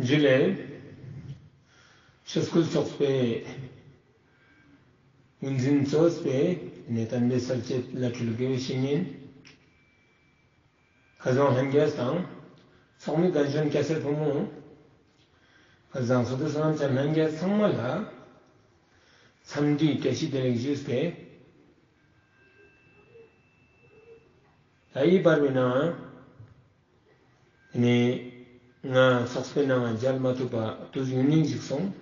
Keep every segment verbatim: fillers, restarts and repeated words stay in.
ཇུ་ལེ། ཆོས་སྐུལ་ཚོགས་པའི་ངོས་འཛིན་གཙོས་པའི་ནེ་དམ་པའི་སལ་ཅེས་ལ་སྤྲུལ་དགེ་བའི་བཤེས་གཉེན། ཁ་སང་ལྷན་རྒྱས་དང་ཚོགས་མི་རྒན་གཞོན་སྐྱ་སེར་ཕོ་མོ། ཁ་སང་སོ་ཏེ་བསོད་ནམས་ཅན་ལྷན་རྒྱས་ཚང་མ་ལ་འཚམས་འདྲིའི་བཀྲ་ཤིས་བདེ་ལེགས་ཞུས་ཏེ། ད་འི་བར་བའི་ནང་ནེ་ང་ཚོགས་པའི་ནང་མཇལ་མ་ཐུབ་པ་དུས་ཡུན་རིང་ཞིག་སོང་།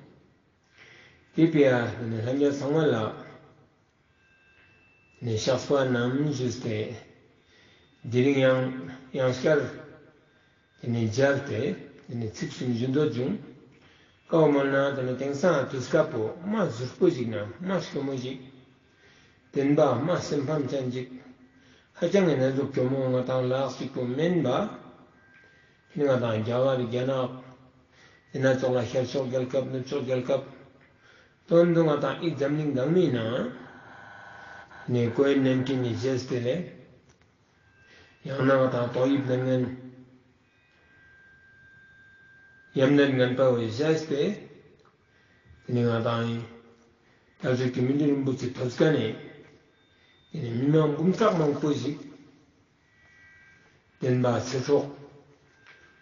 ཏེ་བོའ་ལྷན་རྒྱས་ཚང་མ་ལ་ནེ་ཕྱག་འཚལ་བ་ནམ་ཞུས་ཏེ་དེ་རིང་ཡང་ཡང་བསྐྱར་ཏེ་ནེ་མཇལ་ཏེ་ཏེ་ནེ་ཚིག་གསུམ་ཞུ་འདོད་བྱུང་། ཀ་བོ་མོལ་ན་ཏེ་ནེ་དེང་སང་དུས་སྐབས་པོ་མ་ཟུར་པོ་ཞིག་ན་མ་སྐྱོ་མོ་ཞིག། བདེན་པ་མ་སེམས་ཕམ་ཅན་ཅིག། ཧ་ཅང་གི་ན་ཟུག་སྐྱོ་མོ་ང་དང་ལགས་ཅིག་པོ་མེན་པ། ཏེ་ནེ་ང་དང་རྒྱ་གར་རྒྱ་ནག་ཏེ་ན་ཙོགས་ལ་ཤར་ཕྱོགས་རྒྱལ་ཁབ་ནུབ་ཕྱོགས་རྒྱལ་ཁབ། དོན་དུ་ང་དང་འི་འཛམ་གླིང་དང་མིའི་ནང་ནེ་ཀོ་ཝིཌ་ནའིན་ཊིན་ནི་རྗེས་ཏེ་ལེ། ཡང་ན་ང་དང་ཏོག་དབྱིབས་ནད་ངན། ཡམས་ནད་ངན་པ་བོའི་རྗེས་ཏེ། ཏེ་ནེ་ང་དང་འི་དལ་འབྱོར་གྱི་མི་ལུས་རིན་པོ་ཆེ་ཐོབ་ཁན་ནི་ཏེ་ནེ་མི་མང་འབུམ་ཕྲག་མང་པོ་ཞིག་བདེན་པ་ཚེ་སྲོག་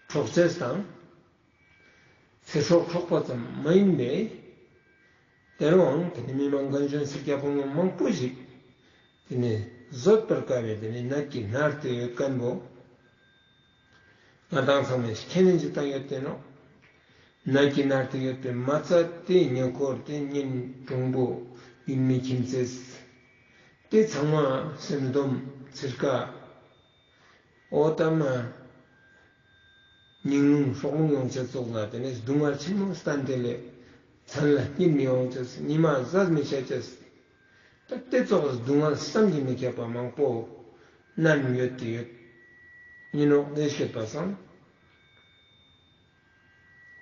འཕྲོག་ཅེས་དང་། ཚེ་སྲོག་འཕྲོག་པ་ཙམ་མ་ཡིན་པའི་དེ་རུའང་ཏེ་ནེ་མི་མང་རྒན་གཞོན་སེར་སྐྱ་ཕོ་མོ་མང་པོ་ཞིག་ཏེ་ནེ་བཟོད་པར་དཀའ་བའི་ཏེ་ནེ་ནད་ཀྱིས་མནར་ཏེ་ཡོད་ཁན་བོ་ང་དང་ཚང་མས་ཁས་ལེན་ཅིག་བཏང་ཡོད་དེ་ནོག། ནད་ཀྱིས་མནར་ཏེ་ཡོད་པའི་མ་ཚད་ཏེ་ཉེ་འཁོར་ཏེ་གཉེན་དྲུང་པོ་ཡུལ་མི་ཁྱིམ་མཚེས་ཏེ་ཚང་མ་སེམས་སྡོམ་ཚིར་ཀ་འོ་ཏ་མ་སྙིང་རླུང་སྲོག་རླུང་ཡོང་ཅེས་ཙོགས་ལ་ཏེ་ནེ་སྡུག་བསྔལ་ཆེན་མོ་སྟན་ཏེ་ལེ། མཚན་ལ་གཉིད་མི་འོང་ཅེས་ཉི་མ་ཟ་མི་ཆ་ཅེས། ཏ་ཏེ་ཙོགས་སྡུག་བསྔལ་བསམ་གྱིས་མི་ཁྱབ་པ་མང་པོ་མནར་ཡོད་ཏེ་ཡོད། ཨིན་ནོག་ཏེ་ཤེས་པ་སང་།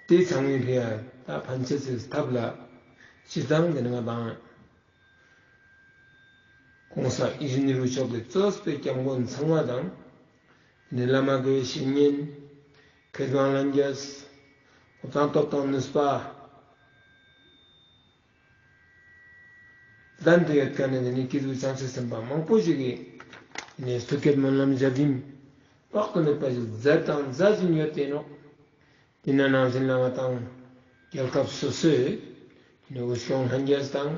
ཏེ་ཚང་མའི་ཕིའ་ཏ་ཕན་ཅེས་སི་ཐབས་ལ་སྤྱིར་བཏང་ཏེ་ནེ་ང་དང་གོང་ས་ཡིད་བཞིན་ནོར་བུ་མཆོག་གི་གཙོས་པའི་སྐྱབས་མགོན་ཚང་མ་དང་། ཏེ་ནེ་བླ་མ་དགེ་བའི་བཤེས་གཉེན་མཁས་དབང་ལྷན་རྒྱས་ཐོབ་ཐང་སྟོབས་དང་ནུས་པ་ལྡན་ཏེ་ཡོད་ཁན་ནི་ཏེ་ནེ་སྐྱེས་བུ་བྱང་ཆུབ་སེམས་དཔའ་མང་པོ་ཞིག་གི་ཏེ་ནེ་ཐུགས་བསྐྱེད་སྨོན་ལམ་ཞབས་རིམ་དཔག་ཏུ་མེད་པ་ཞིག་མཛད་དང་མཛད་བཞིན་ཡོད་དེ་ནོག། ཏེ་ནེ་ནང་བཞིན་ལ་ང་དང་རྒྱལ་ཁབ་སོ་སོའི་ཏེ་ནེ་དབུ་སྐྱོང་ལྷན་རྒྱས་དང་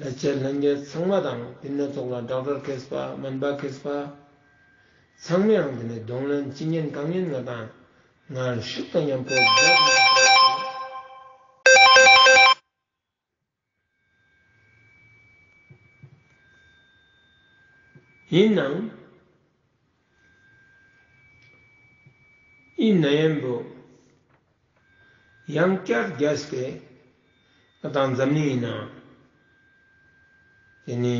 ལས་བྱེད་ལྷན་རྒྱས་ཚང་མ་དང་ཏེ་ནེ་ཙོགས་ལ་ཌོག་ཊར་མཁས་པ་སྨན་པ་མཁས་པ་ཚང་མའང་ཏེ་ནེ་གདོང་ལེན་ཅི་ཉན་གང་ཉན་ང་དང་ངར་ཤུགས་དང་མཉམ་པོ་མཛད་དང་མཛད་དེ་ཡོད། ཨིན་ནའང་འི་ནད་ཡམས་པོ་ཡང་བསྐྱར་རྒྱས་ཏེ་ང་དང་འཛམ་གླིང་ནང་ཏེ་ནེ་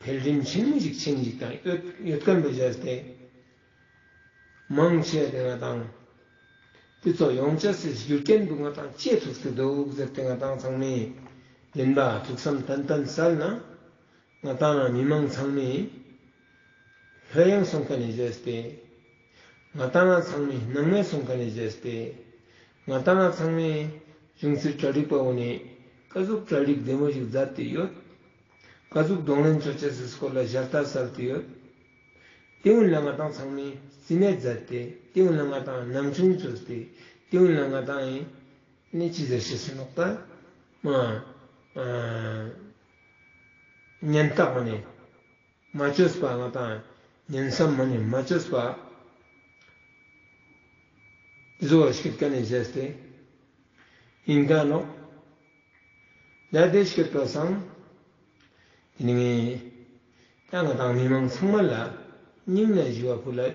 འཕེལ་རིམ་ཆེན་མོ་ཞིག་ཆེན་ཞིག་དང་ཡོད་ཡོད་ཁན་བོ་རྒྱས་ཏེ་མང་ཆེ་ཏེ་ང་དང་ཏེ་ཙོགས་ཡོང་ཅེས་སི་རྒྱུ་རྐྱེན་བོ་ང་དང་ཅི་ཐུག་སྟེ་འདུག་ཟེར་ཏེ་ང་དང་ཚང་མས་བདེན་པ་ཐུགས་བསམ་ཏན་ཏན་སལ་ན་ང་དང་མི་མང་ཚང་མས་ལྷོད་ཡངས་སོང་ཁན་ནི་རྒྱས་ཏེ་ང་དང་ཚང་མས་སྣང་མེད་སོང་ཁན་ནི་རྒྱས་ཏེ་ང་དང་ཚང་མས་གཞུང་སྲིད་གྲ་སྒྲིག་པ་བོ་ནེ་ཀ་ཟུག་གྲ་སྒྲིག་བདེ་མོ་ཞིག་མཛད་དེ་ཡོད། ཀ་ཟུག་གདོང་ལེན་ཅོ་ཅེས་སི་སྐོར་ལ་ཞལ་ཏ་སལ་ཏེ་ཡོད། ཏེ་གུན་ལ་ང་དང་ཚང་མས་རྩིས་མེད་མཛད་དེ་ཏེ་གུན་ལ་ང་དང་སྣང་ཆུང་ཅོས་ཏེ་ཏེ་གུན་ལ་ང་དང་ཨེ་ནེ་ཅི་ཟེར་ཤེས་སུ་ནོག་ཏ་མ་ཨ་ཉན་སྟག་མ་ནེ་མ་ཅོས་པ་ང་དང་ཉན་བསམ་མ་ནེ་མ་ཅོས་པ་ཏེ་ཟུག་ཤིག་ཁན་ནི་རྒྱས་ཏེ་ཨིན་ཁན་ནོག། ད་ཏེ་ཤེས་པ་སང་ཏེ་ནེ་ད་ང་དང་མི་མང་ཚང་མ་ལ་སྙིང་ནེ་ཞུ་བ་ཕུལ་ལེ།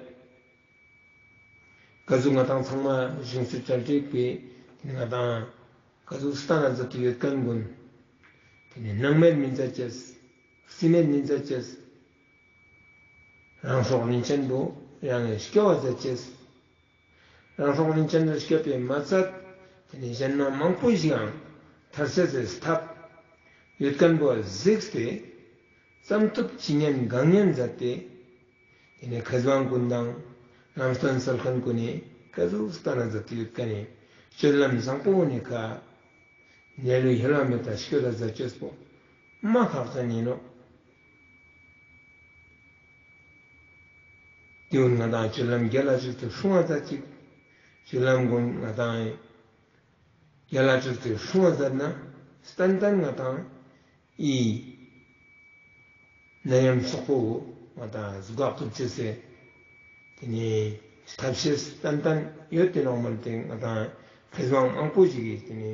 ཀ་ཟུག་ང་དང་ཚང་མ་གཞུང་སྲིད་གྲ་སྒྲིག་པའི་ཏེ་ནེ་ང་དང་ཀ་ཟུག་སྟན་ན་མཛད་དེ་ཡོད་ཁན་གུན་ཏེ་ནེ་སྣང་མེད་མི་མཛད་ཅེས། རྩིས་མེད་མི་མཛད་ཅེས། རང་སྲོག་རིན་ཆེན་པོ་རང་ངི་སྐྱོབ་པ་མཛད་ཅེས། རང་སྲོག་རིན་ཆེན་པོ་སྐྱོབ་པའི་མ་ཚད་ཏེ་ནེ་གཞན་མ་མང་པོ་ཞིག་ཡང་ཐར་ཅེས་སི་ཐབས་ཡོད་ཁན་བོ་གཟིགས་ཏེ་ཙམ་ཐུབ་ཅི་ཉན་གང་ཉན་མཛད་དེ་ཏེ་ནེ་མཁས་དབང་གུན་དང་ལམ་སྟོན་སལ་ཁན་གུན་ནི་ཀ་ཟུག་སྟན་ན་མཛད་དེ་ཡོད་ཁན་ནི་ སྤྱོད་ལམ་བཟང་པོ་ནི་ཀ་ལེ་ལོ་ཧེ་ལ་མེད་ད་སྐྱོད་ད་ཛད་ཅེས་པོ་མ་ཁག་ཅན་ཨིན་ནོག། ཏེ་བོ་ང་དང་སྤྱོད་ལམ་གྱལ་ལ་ཅིག་ཏུ་སྲུང་བ་ཛད་ཅིག། སྤྱོད་ལམ་གུན་ང་དང་གྱལ་ལ་ཅིག་ཏུ་སྲུང་བ་ཛད་ན་ཏན་ཏན་ང་དང་འི་ནད་ཡམས་སོག་པོ་ང་དང་ཟུག་ག་ཐུབ་ཅེས་སི་ཏེ་ནེ་ཐབས་ཤེས་ཏན་ཏན་ཡོད་དེ་ནོག་མོལ་ཏེ་ང་དང་ཁེ་ཟང་མང་པོ་ཞིག་གི་ཏེ་ནེ་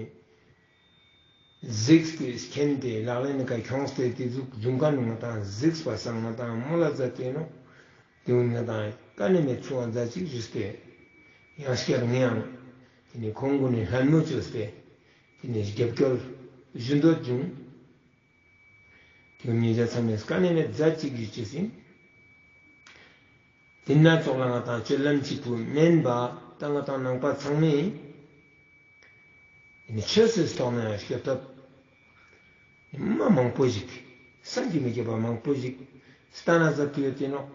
གཟིགས་ཏེ་མཁྱེན་ཏེ་ལག་ལེན་ནི་ཀ་ཁྱོངས་ཏེ་ཏེ་ཟུག་ཟུག་ཁན་ང་དང་གཟིགས་པ་སང་ང་དང་མོལ་ལ་ཛད་དེ་ནོག། ཏེ་བོ་ང་དང་ཀ་ནེ་མེད་ཆུང་བ་ཛད་ཅིག་ཞུས་ཏེ་ཡང་སྐྱར་ངའང་ཏེ་ནེ་ཁོང་གུན་ནི་ལྷན་མོ་ཅོས་ཏེ་ཏེ་ནེ་རྒྱབ་སྐྱོར་ཞུ་འདོད་བྱུང་། ཏེ་ཉེ་རང་ཚང་མས་ཀ་ནེ་མེད་ཛད་ཅིག་ཞུ་ཅེས་ཨིན། ཏེན་ན་ཙོགས་ལ་ང་དང་སྤྱོད་ལམ་ཅིག་པོ་མེན་པ་ད་ང་དང་ནང་པ་ཚང་མས་ཏེ་ནེ་ཆོས་སི་ཐོག་ནེ་སྐྱོད་ཐབས་མ་མང་པོ་ཞིག་བསམ་གྱིས་མི་ཁྱབ་པ་མང་པོ་ཞིག་སྟན་ན་ཛད་དེ་ཡོད་དེ་ནོག།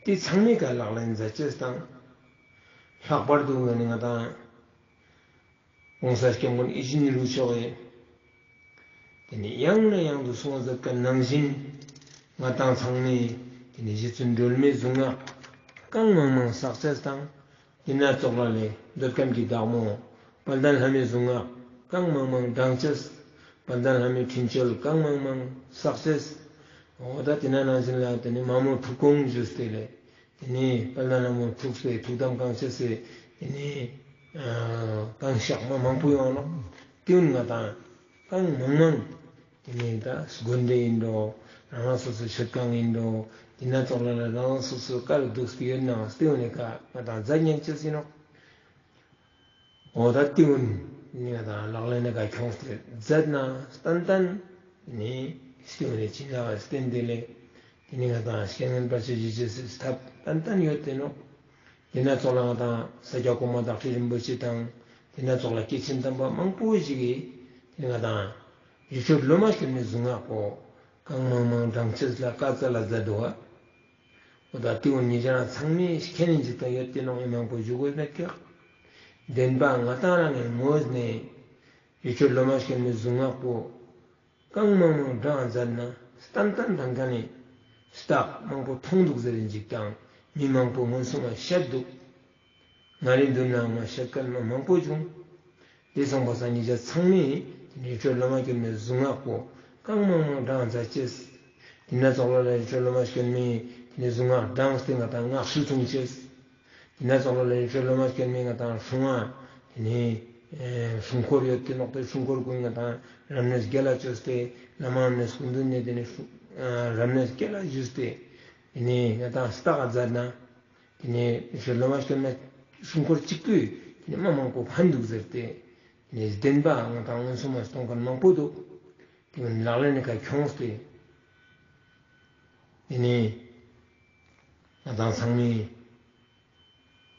ཏེ་ཚང་མའི་ཀ་ལག་ལེན་ཛད་ཅེས་དང་ལྷག་པར་དུ་ང་ནི་ང་དང་གོང་ས་སྐྱབས་མགོན་ཡིད་བཞིན་ནོར་བུ་མཆོག་གི་ཏེ་ནེ་ཡང་ནས་ཡང་དུ་གསུང་ཛད་ཁན་ནང་བཞིན་ང་དང་ཚང་མས་ཏེ་ནེ་རྗེ་བཙུན་སྒྲོལ་མའི་གཟུངས་སྔགས་གང་མང་མང་བསགས་ཅེས་དང་ཏེན་ན་ཙོགས་ལ་ལས་འདོད་ཁམས་ཀྱི་བདག་མོ་དཔལ་ལྡན་ལྷ་མོའི་གཟུངས་སྔགས་གང་མང་མང་བགྲང་ཅེས། དཔལ་ལྡན་ལྷ་མོའི་འཕྲིན་བཅོལ་གང་མང་མང་བསགས་ཅེས། འོ་ད་ཏེན་ན་ནང་བཞིན་ལ་ཏེ་ནེ་མ་མོ་ཐུགས་དགོངས་ཞུས་ཏེ་ལས་ཏེ་ནེ་དཔལ་ལྡན་ལྷ་མོ་ཐུགས་སི་ཐུགས་དམ་བསྐང་ཅེས་སི་ཏེ་ནེ་ཨ་བསྐང་བཤགས་མ་མང་པོ་ཡོང་ནོག། ཏེ་བོ་ང་དང་གང་མང་མང་ཏེ་ནེ་ད་དགོན་སྡེ་ཨིན་འགྲོ་རང་རང་སོ་སོའི་མཆོད་ཁང་ཨིན་འགྲོ་ཏེན་ན་ཙོགས་ལ་ལ་རང་རང་སོ་སོའི་ཀ་ལ་དུག་སྟེ་ཡོད་ནའང་ཏེ་བོ་ནི་ཀ་ང་དང་ཛད་ཉན་ཅེས་ཨིན་ནོག། འོ་ད་ཏེ་བོ་ནི་ང་དང་ལག་ལེན་ནི་ཀ་ཁྱོངས་ཏེ་ཛད་ན་ཏན་ཏན་ནི་ཏེ་བོ་ནི་ཅི་ན་བ་སྟན་ཏེ་ལས་ཏེ་ནེ་ང་དང་རྐྱེན་ངན་བར་ཆད་ཞི་ཅེས་སི་ཐབས་ཏན་ཏན་ཡོད་དེ་ནོག། ཏེན་ན་ཙོགས་ལ་ང་དང་ས་སྐྱ་གོང་མ་བདག་ཁྲི་རིན་པོ་ཆེ་དང་ཏེན་ན་ཙོགས་ལ་སྐྱེས་ཆེན་དམ་པ་མང་པོ་ཞིག་གི་ཏེ་ནེ་ང་དང་རི་ཁྲོད་ལོ་མ་གྱོན་མའི་གཟུངས་སྔགས་པོ་གང་མང་མང་བགྲང་ཅེས་ལ་བཀའ་སྩལ་ལ་ཛད་དུག་པ། འོ་ད་ཏེ་བོ་ཉེ་རང་ཚང་མས་མཁྱེན་ནི་ཅིག་དང་ཡོད་དེ་ནོག་ཨིན་མང་པོ་ཞུ་གོས་མེད་ཀྱག། དེན་པ་ང་དང་རང་ངི་ངོས་ནེ་རི་ཁྲོད་ལོ་མ་གྱོན་མའི་གཟུངས་སྔགས་པོ་གང་མང་མང་བགྲང་ཛད་ན་ཏན་ཏན་ཏན་ཀ་ནེ་རྟགས་མང་པོ་ཐོང་དུག་ཟེར་རིན་ཅིག་དང་མི་མང་པོ་མངོན་སུམ་མ་ཤད་དུག། ང་རའི་མདུན་ནའང་མ་ཤད་ཁན་མ་མང་པོ་བྱུང་། ཏེ་སོང་པ་སང་ཉེ་རང་ཚང་མས་རི་ཁྲོད་ལོ་མ་གྱོན་མའི་གཟུངས་སྔགས་པོ་གང་མང་མང་བགྲང་ཛད་ཅེས། ཏེན་ན་ཙོགས་ལ་ལ་རི་ཁྲོད་ལོ་མ་གྱོན་མའི་ཏེ་ནེ་གཟུངས་སྔགས་བགྲངས་ཏེ་ང་དང་སྔགས་ཤུལ་ཐུང་ཅེས། ཏེན་ན་ཙོགས་ལ་ལ་རི་ཁྲོད་ལོ་མ་གྱོན་མའི་ང་དང་སྲུང་བ་ཏེ་ནེ་ཨེ་སྲུང་འཁོར་ཡོད་དེ་ནོག། ཏེ་སྲུང་འཁོར་གུན་ང་དང་རབ་གནས་གྱལ་ལ་ཅོས་ཏེ་བླ་མ་རབ་གནས་སྐུ་མདུན་ནེ་ཏེ་ནེ་སྲུང་ཨ་རབ་གནས་གྱལ་ལ་ཞུས་ཏེ་ཏེ་ནེ་ང་དང་རྟགས་ཛད་ན་ཏེ་ནེ་རི་ཁྲོད་ལོ་མ་གྱོན་མའི་སྲུང་འཁོར་ཅིག་པོས་ཏེ་ནེ་མ་མང་པོ་ཕན་དུག་ཟེར་ཏེ་ཏེ་ནེ་དེན་པ་ང་དང་མངོན་སུམ་མ་སྟོན་ཁན་མང་པོ་དུག། ཏེ་བོ་ལག་ལེན་ནི་ཀ་ཁྱོངས་ཏེ་ཏེ་ནེ་ང་དང་ཚང་མས་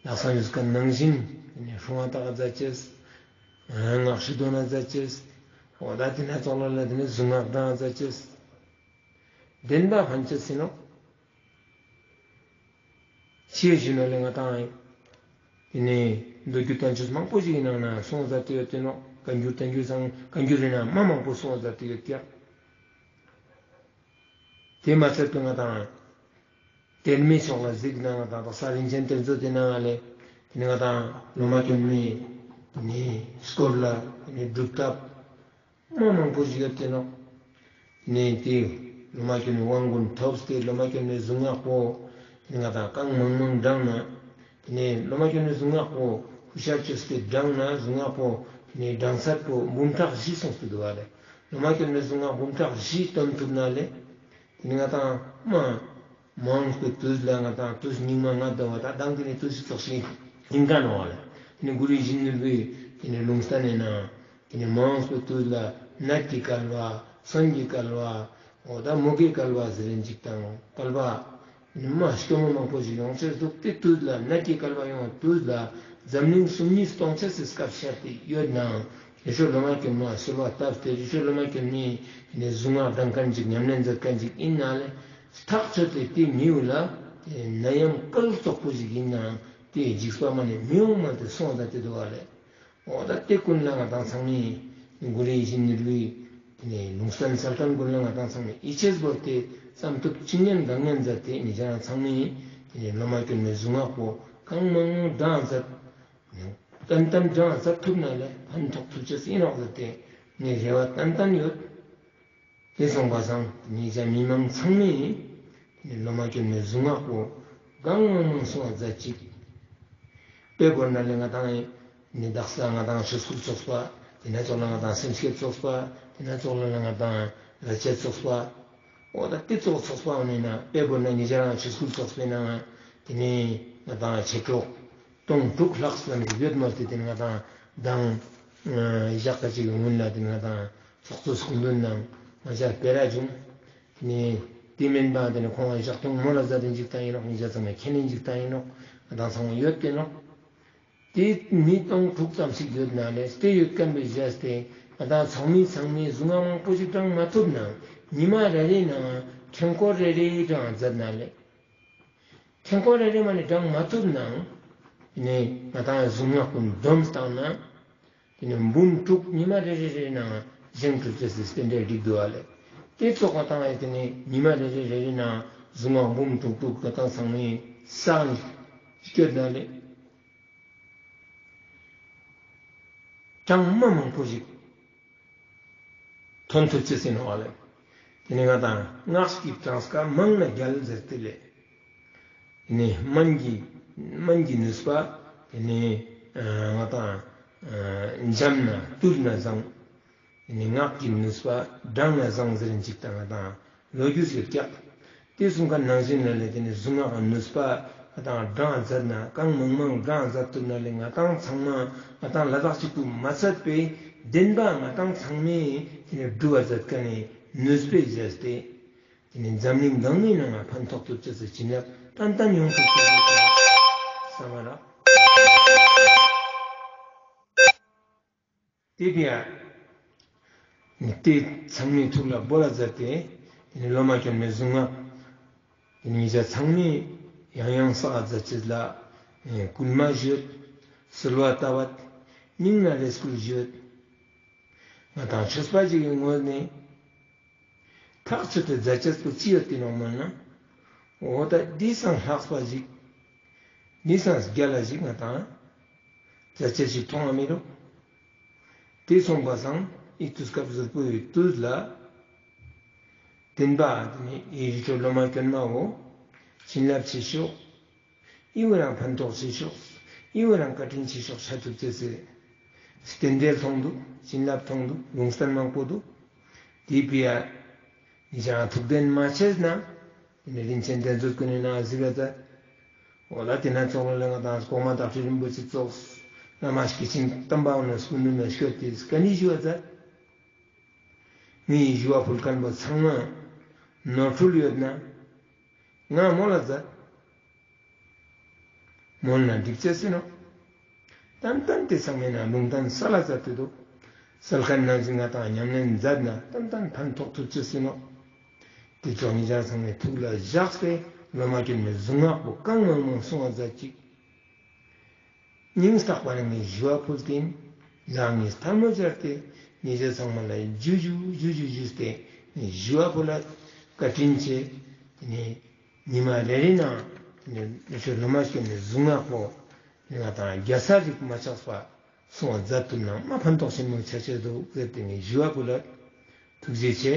ལྷག་བསམ་ཞུ་ཁན་ནང་བཞིན་ཏེ་ནེ་སྲུང་བ་བཏགས་ཛད་ཅེས། སྔགས་ཤུལ་ཐུང་ན་ཛད་ཅེས། འོ་ད་ཏེན་ན་ཙོགས་ལ་ལ་ཏེ་ནེ་གཟུངས་སྔགས་བགྲང་ཛད་ཅེས། དེན་པ་ཕན་ཅེས་ཨིན་ནོག། ཅི་ཞུ་ན་ལེ་ང་དང་ཏེ་ནེ་མདོ་རྒྱུད་བསྟན་བཅོས་མང་པོ་ཞིག་གི་ནང་ན་གསུངས་ཛད་དེ་ཡོད་དེ་ནོག། བཀའ་འགྱུར་བསྟན་འགྱུར་སང་བཀའ་འགྱུར་རི་ནང་མ་མང་པོ་གསུངས་ཛད་དེ་ཡོད་ཀྱག། ཏེ་མ་ཚད་པའི་ང་དང་དེར་མི་ཕྱོགས་ལ་གཟིགས་ན་ང་དང་དག་ས་རིན་ཆེན་གཏེར་མཛོད་དེ་ནང་ལས་ཏེ་ནེ་ང་དང་ལོ་མ་གྱོན་མའི་ཏེ་ནེ་སྐོར་ལ་ཏེ་ནེ་སྒྲུབ་ཐབས་མ་མང་པོ་ཞིག་ཡོད་དེ་ནོག། ཏེ་ནེ་ཏེ་ལོ་མ་གྱོན་མའི་དབང་གུན་ཐོབ་སྟེ་ལོ་མ་གྱོན་མའི་གཟུངས་སྔགས་པོ་ཏེ་ནེ་ང་དང་གང་མང་མང་བགྲང་ན་ཏེ་ནེ་ལོ་མ་གྱོན་མའི་གཟུངས་སྔགས་པོ་ཧུ་ཤར་ཅོས་ཏེ་བགྲང་ན་གཟུངས་སྔགས་པོ་ཏེ་ནེ་བགྲང་ཚད་པོ་འབུམ་ཕྲག་བཞི་སོང་སྟེ་དུག་པ་ལེ། ལོ་མ་གྱོན་མའི་གཟུངས་སྔགས་འབུམ་ཕྲག་བཞི་སྟོན་ཐུབ་ན་ལེ། ཏེ་ནེ་ང་དང་མ་མང་པོའི་དུས་ལ་ང་དང་དུས་སྙིགས་མ་ལྔ་བདོ་བ་ད་དང་ཏེ་ནེ་དུས་ཚོད་ཞིག་ཨིན་ཀ་ནོག་ལེ། ཏེ་ནེ་གུ་རུ་ཡིད་བཞིན་ནོར་བུའི་ཏེ་ནེ་ལུང་བསྟན་ནི་ནང་ཏེ་ནེ་མང་པོའི་དུས་ལ་ནད་ཀྱི་བསྐལ་བ་གསོན་གྱི་བསྐལ་བ་འོ་ད་མུ་གེའི་བསྐལ་བ་ཟེར་རིན་ཅིག་དང་བསྐལ་བ་ཏེ་ནེ་མ་སྐྱོ་མོ་མང་པོ་ཞིག་ཡོང་ཅེས་དུག། ཏེ་དུས་ལ་ནད་ཀྱི་བསྐལ་བ་ཡོང་དུས་ལ་འཛམ་གླིང་སུམ་གཉིས་སྟོང་ཕྱེད་སི་སྐབས་ཤར་ཏེ་ཡོད་ནའང་རི་ཁྲོད་ལོ་མ་གྱོན་མ་གསོལ་བ་བཏབ་སྟེ་རི་ཁྲོད་ལོ་མ་གྱོན་མའི་ཏེ་ནེ་གཟུངས་སྔགས་བགྲང་ཁན་ཅིག་ཉམས་ལེན་མཛད་ཁན་ཅིག་ཨིན་ན་ལེ། ཐག་ཆོད་དེ་ཏེ་མི་བོ་ལ་ཏེ་ནད་ཡམས་བསྐལ་བཙོག་པོ་ཞིག་ཨིན་ནའང་ཏེ་འཇིགས་པ་མ་ནེ་མི་ཡོང་མ་ཏེ་སོང་ད་ཏེ་དུག་པ་ལེ། འོ་ད་དེ་ཀུན་ལ་ང་དང་ཚང་མས་གུ་རུའི་བྱིན་གྱིས་བརླབས་པའི་དེ་ནས་ལུང་བསྟན་གསལ་མཁན་ཀུན་ལ་ང་དང་ཚང་མས་ཡིད་ཆེས་བོར་ཏེ་བསམ་ཐུབ་ཅི་ཉན་གང་ཉན་མཛད་དེ་ཉེ་ཞ་ཚང་མས་དེ་ནས་ལོ་མ་གྱོན་མའི་གཟུངས་སྔགས་པོ་གང་མང་མང་བགྲང་མཛད། ཏན་ཏན་བགྲང་མཛད་ཐུབ་ན་ལེ་ཕན་ཐོགས་ཐུབ་ཅེས་ཡིན་ནོག་ཟེར་ཏེ་ངའི་རེ་བ་ཏན་ཏན་ཡོད། དེ་སོང་པ་སང་ཉེ་ཞ་མི་མང་ཚང་མས་དེ་ནས་ལོ་མ་གྱོན་མའི་གཟུངས་སྔགས་པོ་གང་མང་མང་གསུང་བ་མཛད་ཅིག་དཔེ་བོར་ན་ལེ་ང་དང་ནི་དག་ས་ང་དང་ཆོས་སྐུལ་ཚོགས་པ། དེ་ན་ཙོགས་ལ་ང་དང་སེམས་བསྐྱེད་ཚོགས་པ། དེ་ན་ཙོགས་ལ་ང་དང་ར་ཅད་ཚོགས་པ། འོ་ད་དེ་ཙོགས་ཚོགས་པ་འོ་ནི་ན་དཔེ་བོར་ན་ཉེ་ཞ་རང་ཆོས་སྐུལ་ཚོགས་པའི་ནང་དེ་ནས་ང་དང་ཆེ་གྲོགས་སྟོང་དྲུག་ལྷག་ཙམ་ཞིག་ཡོད་མ་ཟད་དེ་ནས་ང་དང་མདང་ཞག་ཁ་ཅིག་གི་སྔོན་ལ་དེ་ནས་ང་དང་ཚོགས་གཙོ་སྐུ་མདུན་ནང་ང་ཞ་སྤེ་ར་བྱུང་། དེ་ནས་དེ་མིན་པ་དེ་ནས་ཁོང་ཞག་ཐུང་མོ་ལ་ཟ་དེ་འཇིག་ཐང་ཡིན་ནོག་ཉེ་ཞ་ཚང་མས་ཁས་ལེན་འཇིག་ཐང་ཡིན་ནོག་ང་དང་ཚང་མ་ཡོད་དེ་ནོག་དེ་མི་སྟོང་དྲུག་ཙམ་ཞིག་ཡོད་ན་ལེ་དེ་ཡོད་མཁན་པའི་བཞག་སྟེ་ང་དང་ཚང་མས་ཚང་མས་གཟུངས་སྔགས་མང་པོ་ཞིག་བགྲང་མ་ཐུབ་ན་ཉི་མ་རེ་རེ་ནང་ཕྲེང་སྐོར་རེ་རེ་བགྲང་མཛད་ན་ལེ། ཕྲེང་སྐོར་རེ་རེ་མ་ནས་བགྲང་མ་ཐུབ་ན་ནི་ང་དང་གཟུངས་སྔགས་ཀུན་བསྡོམས་བཏང་ན་དེ་ནས་འབུམ་དྲུག་ཉི་མ་རེ་རེ་རེ་ནང་བཞེངས་ཐུབ་ཅེས་སི་རྟེན་འབྲེལ་འགྲིག་འདུག་ཨ་ལེ། དེ་ཙོགས་ང་དང་ཡ་དེ་ནས་ཉི་མ་རེ་རེ་རེ་རེ་ནང་གཟུངས་སྔགས་འབུམ་དྲུག་དྲུག་ང་དང་ཚང་མས་བསགས་ནས་སྐྱོད་ན་ལེ། གྲངས་མ་མང་པོ་ཞིག་ཐོན་ཐུབ་ཅེས་ཡིན་ནོག་ལེ། དེ་ནས་ང་དང་སྔགས་ཀྱི་གྲངས་ཀ་མང་ན་རྒྱལ་ཟེར་ཏེ་ལེ། དེ་ནས་སྨན་གྱི་སྨན་གྱི་ནུས་པ། དེ་ནས་ང་དང་འཇམ་ན་བཏུལ་ན་བཟང་། དེ་ནས་སྔགས་ཀྱི་ནུས་པ་བགྲང་ན་བཟང་ཟེར་ཅིག་དང་ང་དང་ལོ་རྒྱུས་ཡོད་ཀྱག་དེ་གསུང་མཁན་ནང་བཞིན་ལ་ལས་དེ་ནས་གཟུངས་སྔགས་ནུས་པ་ང་དང་བགྲང་མཛད་ན་གང་མང་མང་བགྲང་མཛད་ཐུབ་ན་ལས་ང་དང་ཚང་མ་ང་དང་ལ་དྭགས་གཅིག་པུ་མ་ཚད་པའི་བདེན་པ་ང་དང་ཚང་མས་དེ་ནས་སྒྲུབ་པ་མཛད་མཁན་ནི་ནུས་པའི་རྒྱལ་ཏེ་དེ་ནས་འཛམ་གླིང་གང་ནས་ནང་ཕན་ཐོགས་ཐུབ་ཅེས་སི་བྱིན་རླབས་ཏན་ཏན་ཡོང་ཐུབ་ཅེས་སི་བསམ་པ་རག་དེ་བས་ཡ། དེ་ཚང་མའི་ཐུགས་ལ་བོར་ལ་མཛད་དེ། དེ་ནས་ལོ་མ་གྱོན་མའི་གཟུངས་སྔགས། དེ་ནས་ཉེ་ཞ་ཚང་མས་ཡང་ཡང་བསགས་མཛད་ཅེས་ལ། སྐུལ་མ་ཞུས། གསོལ་བ་བཏབ་པ། སྙིང་ནས་རེ་སྐུལ་ཞུས། ང་དང་ཆོས་པ་ཞིག་གི་ངོས་ནས། ཐག་ཆོད་དེ་མཛད་ཅེས་པོ་ཅི་ཡོད་དེ་ནོག་མོལ་ན། འོ་ད་འདི་སང་ལྷག་པ་ཞིག་འདི་སང་རྒྱལ་ལ་ཞིག་ང་དང་མཛད་ཅེས་ཞིག་མཐོང་བ་མི་རུག་དེ་སོང་པ་སང་ཨི་དུས་སྐབས་ཟུར་པོའི་དུས་ལ། བདེན་པ་དེ་ནི་ཨི་རི་ཁྲོད་ལོ་མ་གྱོན་མ་བོ། བྱིན་རླབས་ཆེ་ཤོས། ཨི་བོ་རང་ཕན་ཐོགས་ཆེ་ཤོས། ཨི་བོ་རང་བཀའ་དྲིན་ཆེ་ཤོས་ཆ་ཐུབ་ཅེས་སི། རྟེན་འབྲེལ་མཐོང་འདུག་བྱིན་རླབས་མཐོང་འདུག་ལུང་བསྟན་མང་པོ་འདུག་དེ་བས་ཡ། ཡང་ཐུགས་བདེན་མ་ཆེས་ན། དེ་ནས་རིན་ཆེན་གདན་མཛོད་ཀུན་ནས་ནང་གཟིགས་པ་ད། འོ་ལ་དེ་ན་ཙོགས་ལ་ལ་ང་དང་གོང་མ་བདག་ཁྲི་རིན་པོ་ཆེ་ཙོགས། བླ་མ་སྐྱེས་ཆེན་དམ་པ་འོ་ན་སྐུ་མདུན་ན་ཤོད་དེ་བཀའ་ནི་ཞུ་བ་ད། ངའི་ཞུ་བ་ཕུལ་མཁན་པོ་ཚང་མ་ནོར་འཁྲུལ་ཡོད་ན་ང་མོལ་ལ་མཛད། མོལ་ན་འགྲིག་ཅེས་ཡིན་ནོག་ཏན་ཏན་དེ་ཚང་མའི་ནང་ལུང་བསྟན་སལ་ལ་མཛད་དེ་འདུག་སལ་མཁན་ནང་བཞིན་ང་དང་ཉམས་ལེན་མཛད་ན་ཏན་ཏན་ཕན་ཐོགས་ཐུབ་ཅེས་ཡིན་ནོག་དེ་ཙོགས་ཉེ་ཞ་ཚང་མའི་ཐུགས་ལ་བཞག་སྟེ་ལོ་མ་གྱོན་མའི་གཟུངས་སྔགས་པོ་གང་མང་མང་གསུང་བ་མཛད་ཅིག་སྙིང་ཐག་པ་ནས་ངས་ཞུ་བ་ཕུལ་ཏེ་ཡིན། ལག་གཉིས་ཐལ་མོ་སྦྱར་ཏེ་ཉེ་ཞ་ཚང་མ་ལ་ཇུ་ཇུ་ཇུ་ཇུ་ཞུས་ཏེ་ངས་ཞུ་བ་ཕུལ་ལ་བཀའ་དྲིན་ཆེ། དེ་ནས་ཉི་མ་རེ་རེ་ནང་དེ་ནས་ལོ་མ་གྱོན་མའི་གཟུངས་སྔགས་པོ་ང་དང་རྒྱལ་ས་རིགས་མ་ཆགས་པ་གསུང་བ་མཛད་ཐུབ་ན་མ་ཕན་ཐོགས་ཆེན་མོ་ཆ་ཆེ་འདུག་ཟེར་ཏེ་ངས་ཞུ་བ་ཕུལ་ལ་ཐུགས་རྗེ་ཆེ།